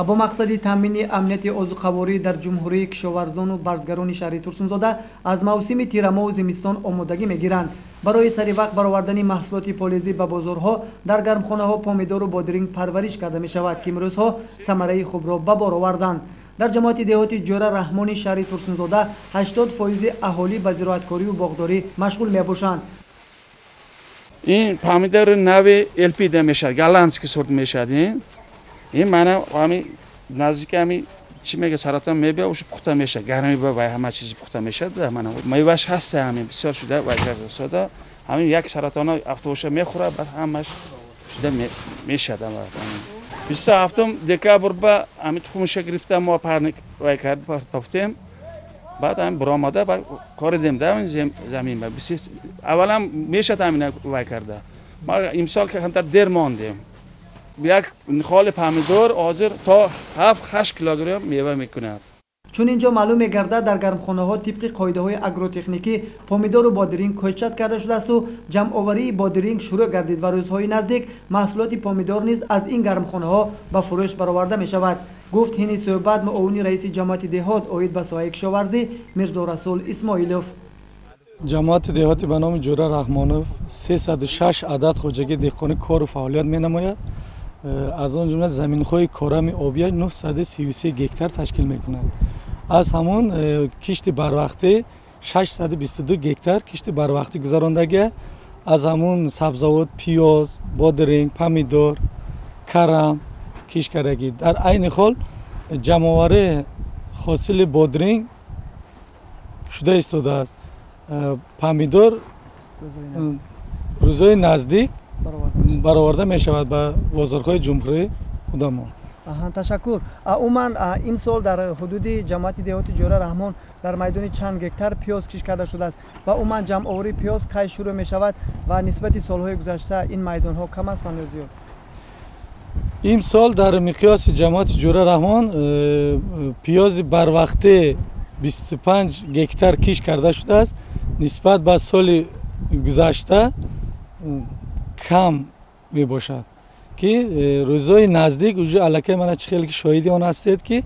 Бо мақсади таъмини амнияти озуқаворӣ дар ҷумҳурии кишоварзону барзгарони шаҳри Турсунзода аз мавсими тирамоҳу зимистон омодагӣ мегиранд. Барои саривақт баровардани маҳсулоти полезӣ ба бозорҳо дар гармхонаҳо помидору бодиринг парвариш карда мешавад, ки имрӯзҳо самараи хубро ба бор оварданд. Дар ҷамоати деҳоти Ҷӯра Раҳмони шаҳри Турсунзода 80% аҳолӣ ба зироаткорию боғдорӣ машғул мебошанд. Ин помидори нави Элпида мешавад, голландский сорт мешавад. Ин мана ҳами наздики ҳами чӣ мега, саратон мебия, уш пухта мешавад, гарми ба вай ҳама чизи пухта мешавад. Мана меваш ҳаста, ҳамин бисёр шуда вай карда, ҳамин як саратона автобуша мехӯрад, баъд ҳамаш шуда мешавад. 27 декабр ба ҳамин тухмиша гирифта, мо парник вай кард, партофтем, баъд ҳамин биромада ба коридем да замин ба. Аввалан мешад ҳамина вай карда, ма имсол камтар дер мондем. Як нихоли помидор ҳозир то 7-8 килограмм мева мекунад. Чун ин ҷо маълум мегардад, дар гармхонаҳо тибқи қоидаҳои агротехникӣ помидору бодиринг кӯчат карда шудаасту ҷамъоварии бодиринг шурӯъ гардид ва рӯзҳои наздик маҳсулоти помидор низ аз ин гармхонаҳо ба фурӯш бароварда мешавад, гуфт ҳини суҳбат муовини раиси ҷамоати деҳот оид ба соҳаи кишоварзӣ Мирзорасул Исмоилов. Ҷамоати деҳоти ба номи Ҷӯра Раҳмонов 306 адад хоҷагии деҳқонӣ кору фаъолият менамояд. Аз он ҷумла заминҳои корами обия 933 гектар ташкил мекунад. Аз ҳамон кишти барвақтӣ 622 гектар кишти барвақтӣ гузарондагия. Аз ҳамон сабзавот, пиёз, бодиринг, помидор, карам кишт кардагӣ. Дар айни ҳол ҷамъоварии ҳосили бодиринг шуда истодааст. Помидор рӯзҳои наздик бароварда мешавад ба бозорҳои ҷумҳурии худамон. Ташаккур. Умуман, имсол дар ҳудуди ҷамоати деҳоти Ҷӯра Раҳмон дар майдони чанд гектар пиёз кишт карда шудааст ва умуман ҷамъоварии пиёз кай шурӯъ мешавад ва нисбати солҳои гузашта ин майдонҳо кам ҳастанд ё зиёд? Имсол дар миқёси ҷамоати Ҷӯра Раҳмон пиёзи барвақтӣ 25 гектар кишт карда шудааст. Нисбат ба соли гузашта кам мебошад, ки рӯзҳои наздик уже аллакай, мана чӣ хеле ки шоҳиди он ҳастед, ки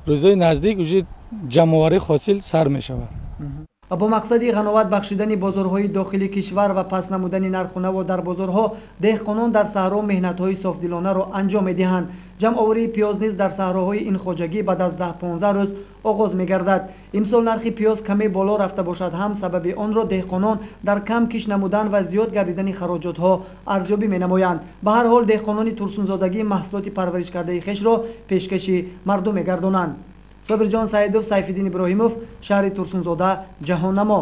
рӯзҳои наздик уже ҷамъоварии ҳосил сар мешавад. Бо мақсади ғановат бахшидани бозорҳои дохили кишвар ва паст намудани нарху наво дар бозорҳо деҳқонон дар саҳро меҳнатҳои софдилонаро анҷом медиҳанд. Ҷамъоварии пиёз низ дар саҳроҳои ин хоҷагӣ баъд аз 10-15 рӯз оғоз мегардад. Имсол нархи пиёз каме боло рафта бошад ҳам, сабаби онро деҳқонон дар кам кишт намудан ва зиёд гардидани хароҷотҳо арзёбӣ менамоянд. Ба ҳар ҳол, деҳқонони турсунзодагӣ маҳсулоти парваришкардаи хешро пешкаши мардум мегардонанд. Собирҷон Саидов, Сайфиддин Иброҳимов, шаҳри Турсунзода, Ҷаҳоннамо.